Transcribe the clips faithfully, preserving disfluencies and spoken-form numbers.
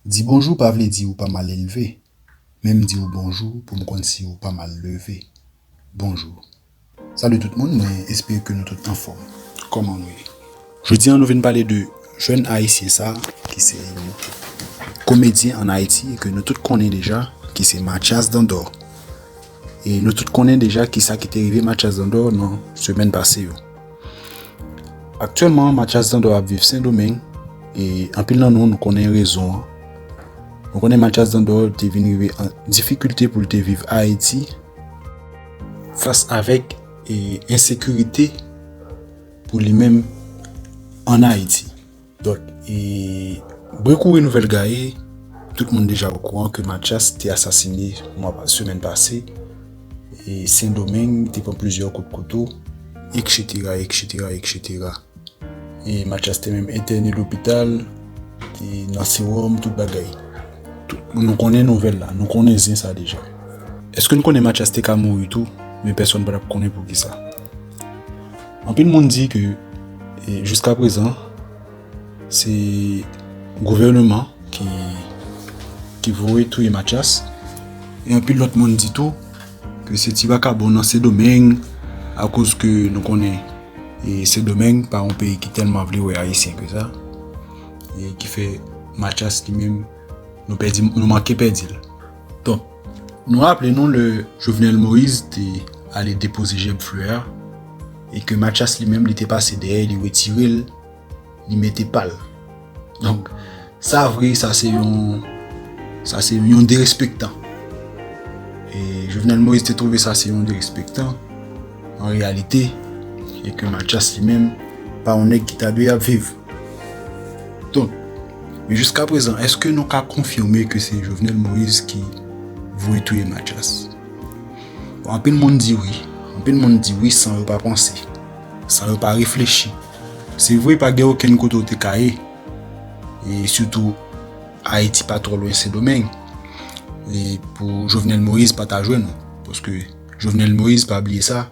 Di bonjou pa vle di ou pa mal elve. Menm di w bonjou pou m konn si ou pa mal leve. Bonjou. Salut tout moun, mwen espere ke nou tout anfòm. Kòman nou ye? Jodi a nou vin pale de jèn ayisyen sa, ki se yon komedyen ann Ayiti, e ke nou tout konnen deja, ki se Mathias Dandor. E nou tout konnen deja kisa ki te rive Mathias Dandor nan semèn pase yo. Aktyèlman, Mathias Dandor ap viv Sendomeng, e anpil nan nou, nou konnen rezon an. Nou konnen Mathias Dandor te vin rive an difikilte pou l te viv Ayiti, fas avèk, e, ensekirite pou li menm ann Ayiti. Donk, e, bri kouri nouvèl gaye, tout moun deja okouran ke Mathias te asasine mwa pa, semèn pase, e Sendomeng, te pran plizyè kout kouto, et cetera, et cetera, et cetera. E Mathias te menm entène lopital, te nan sewòm, tout bagay. Tout, nou konnen nouvèl la, nou konnen zen sa deja. Èske n konnen Mathias te ka mouri tou, men pèsonn pa t ap konnen poukisa. Anpil moun di ke, e, jiska prezan, se gouvènman ki, ki voye touye Mathias. E anpil lòt moun di tou ke se ti vakabon nan Sendomeng, akoz ke nou konnen, e, Sendomeng pa yon peyi ki tèlman vle wè Ayisyen ke sa. E ki fè Mathias li menm, nou pèdi, nou manke pèdi l. Donk, nou raple nou lè Jovenel Moïse te ale depoze jèb flè a, e ke Mathias li menm, li te pase dèyè, li retire l, li mete pa l. Donk, sa vre, sa se yon, sa se yon derespektan. E Jovenel Moïse te twouve sa se yon derespektan, an reyalite, e ke Mathias li menm, pa yon nèg ki ta dwe ap viv. Donk, men jiska prezan, èske nou ka konfime ke se Jovenel Moïse ki voye touye Mathias? Bon, anpil moun di wi. Anpil moun di wi san yo pa panse, san yo pa reflechi. Se vre, pa gen okenn kote w te ka ye. E sitou, Ayiti pa twò lwen Sendomeng. E pou Jovenel Moïse pa ta jwenn ou. Paske Jovenel Moïse, pa bliye sa,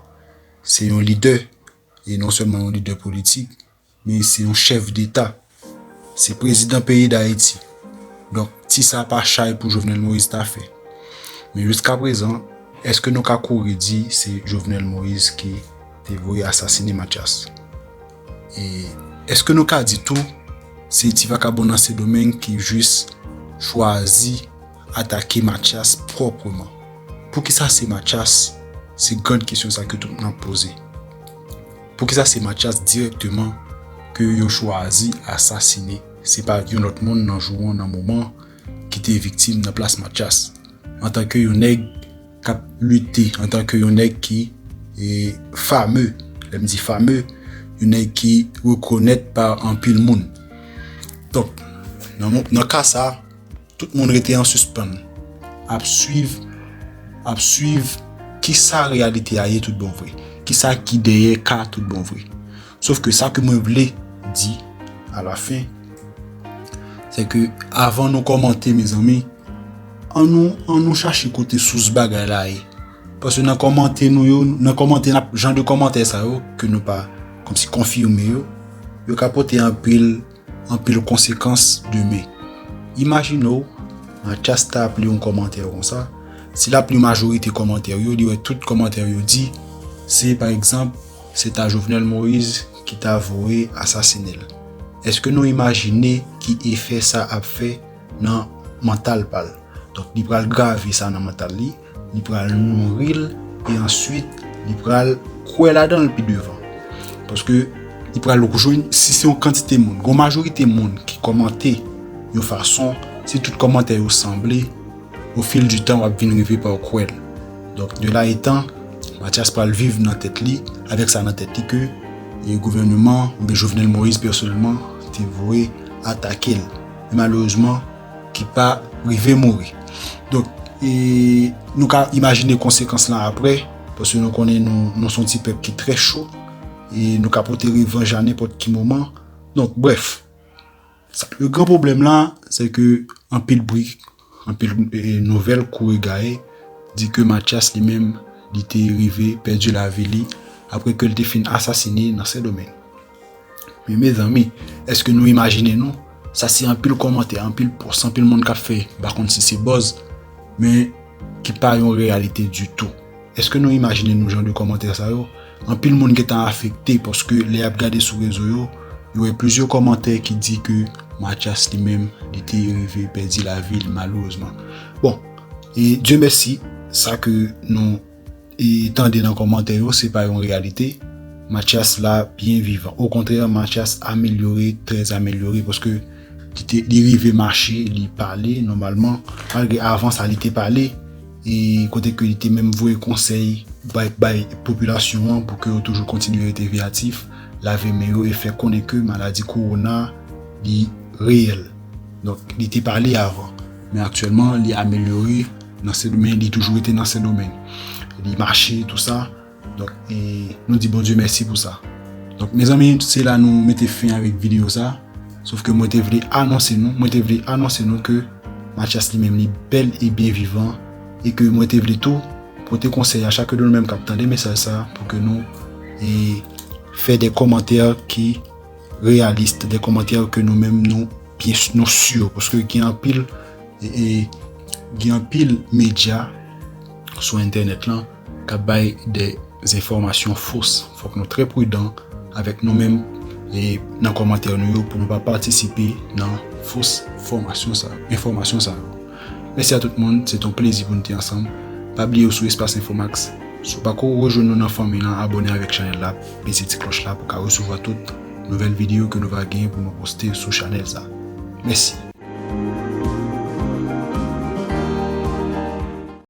se yon lidè. E non sèlman yon lidè politik, men se yon chèf deta. Se prezidan peyi Dayiti. Donk, ti sa pa chay pou Jovenel Moïse ta fè. Men jiska prezan, èske nou ka kouri di se Jovenel Moïse ki te voye asasine Mathias? E èske nou ka di tou, se ti vakabon nan Sendomeng ki jis chwazi atake Mathias pwòpman? Poukisa se Mathias? Se grann kesyon sa ke tout moun ap poze. Poukisa se Mathias dirèkteman ke yo chwazi asasine? Se pa yon lòt moun nan jou an, nan moman, ki te viktim nan plas Mathias. Antanke yon nèg k ap lite, antanke yon nèg ki, e, fame, lè m di fame, yon nèg ki rekonèt pa anpil moun. Donk, nan mo-, nan ka sa, tout moun rete an sispann, ap swiv, ap swiv kisa reyalite a ye tout bon vre, kisa ki dèyè ka tout bon vre. Sof ke sa ke mwen vle di alafen, se ke avan nou kòmante, mezanmi, an nou, an nou chache kote sous bagay la ye. Paske nan kòmante nou yo, nan kòmante, n ap, jan de kòmantè sa yo, ke nou pa kòmsi konfime yo, yo ka pote anpil, anpil konsekans demen. Imajine w, Mathias ta ap li yon kòmantè konsa. Si l ap li majorite kòmantè yo, li wè tout kòmantè yo di, se, pa egzanp, se ta Jovenel Moïse ki ta voye asasine l. Èske nou imajine ki efè sa ap fè nan mantal pa l? Donk, li pral grave sa nan mantal li, li pral nouri l, e answit, li pral kwè ladan l pi devan. Paske li pral jwenn, si se yon kantite moun, gon majorite moun ki kòmante yon fason, si tout kòmantè yo sanble, au fil du temps, w ap vin rive pa w kwè l. Donk, de la etan, Mathias pral viv nan tèt li, avèk sa nan tèt li ke, e, gouvènman, oubyen Jovenel Moïse pèsonèlman, te voye atake l. Men malerezman, ki pa rive mouri. Donk, e, nou ka imajine konsekans lan apre, paske nou konnen nou, nou se yon ti pèp ki trè cho, e nou ka pote revanj a nenpòt ki moman. Donk, brèf, sa, le gran pwoblèm la, se ke anpil bri, anpil, e, nouvèl kouri gaye, di ke Mathias li menm, li te rive pèdi lavi li apre ke l te fin asasine nan Sendomeng. Men mezanmi, èske nou imajine nou Sa se anpil kòmantè, anpil pòs, anpil moun k ap fè, m pa konn si se buzz, men ki pa yon reyalite ditou. Èske nou imajine nou jan de kòmantè sa yo? Anpil moun gentan afekte paske lè y ap gade sou rezo yo, yo wè plizyè kòmantè ki di ke Mathias li menm, li te rive pèdi lavi l malerezman. Bon, e Dye mèsi, sa ke nou e tande nan kòmantè yo, se pa yon reyalite. Mathias la byen vivan. Okontrè, Mathias amelyore, trè amelyore, paske li te, li rive mache, li pale nòmalman. Malgre avan sa, li te pale, e kote ke li te menm voye konsèy bay, bay popilasyon an pou ke yo toujou kontinye rete veyatif, lave men yo e fè konnen ke maladi kowona, li reyèl. Donk, li te pale avan, men aktyèlman, li amelyore nan Sendomeng, li toujou rete nan Sendomeng. Li mache, tou sa. Donk, e nou di Bondye mèsi pou sa. Donk, mezanmi, se la nou mete fen avèk videyo sa. Sof ke mwen te vle anonse nou, mwen te vle anonse nou ke Mathias li menm li bèl e byen vivan, e ke mwen te vle tou pote konsèy a chak de nou menm k ap tande mesaj sa pou ke nou e fè de kòmantè ki reyalis, de kòmantè ke nou menm nou byen, nou si, paske gen anpil e, e gen anpil medya sou entènèt lan k ap bay de enfòmasyon fos. Fòk nou trè pridan avèk nou menm e nan kòmantè nou yo pou nou pa patisipe nan fos fòmasyon sa, enfòmasyon sa yo. Mèsi a tout moun, se te yon plezi pou nou te ansanm. Pa bliye w sou Espas Infomax. Si w pako rejwenn nou nan fanmi lan, abòne avèk chanèl la, peze ti klòch la pou w ka resevwa tout nouvèl videyo ke nou va genyen pou nou poste sou chanèl sa. Mèsi.